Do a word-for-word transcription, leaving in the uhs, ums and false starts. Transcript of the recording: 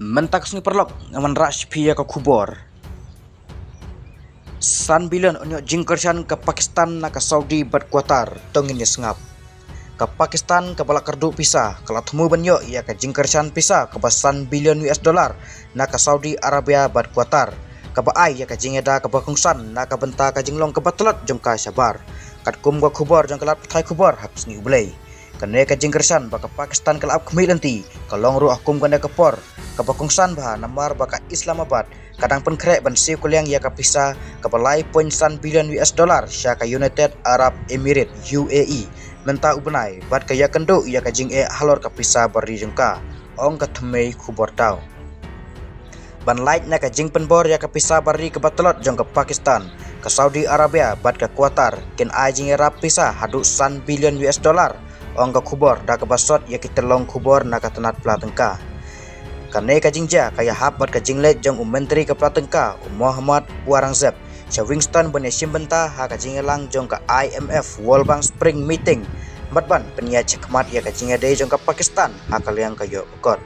Mynta ka sngi paralok, nga wan rah sha phi ïa ka khubor. San billion un ïoh jingkyrshan ka Pakistan na ka Saudi bad Qatar, to ngin ïa sngap. Ka Pakistan kaba la kyrduh pisa, ka la thmu ban ïoh ïa ka jingkyrshan pisa kaba san billion U S dollar na ka Saudi Arabia bad Qatar, kaba ai ïa ka jingïada kaba kongsan na ka bynta ka jinglong kaba tlot jong ka shabar. Katkum ka khubor jong ka lad pathai khubor ha ka sngi U Blei. Kane ka jingkyrshan ba ka Pakistan ka la ap khmih lynti, ka long ruh ha kum kane ka por kaba kongsan bha, namar ba ka Islamabad ka dang pynkhreh ban siew kylliang ïa ka pisa kaba lai point san billion U S dollar sha ka United Arab Emirates, U A E, mynta u bnai, bad ka ïakynduh ïa ka jingeh halor ka pisa ba ri jong ka, ong ka thymmei khubor daw. Ban lait na ka jingpynbor ïa ka pisa ba ri kaba tlot jong ka Pakistan, ka Saudi Arabia bad ka Qatar kin ai jingïarap pisa haduh san billion U S dollar, ong ka khubor da kaba sot ïa ki tyllong khubor na ka tnat pla tyngka. Kane ka jingjia ka ïahap bad ka jingleit jong u Myntri ka pla tyngka, u Mohammad Aurangzeb, sha Washington ban ïashim bynta ha ka jingïalang jong ka I M F World Bank Spring Meeting, bad ban pynïaid shakhmat ïa ka jingïadei jong ka Pakistan ha ka liang ka ïoh ka kot.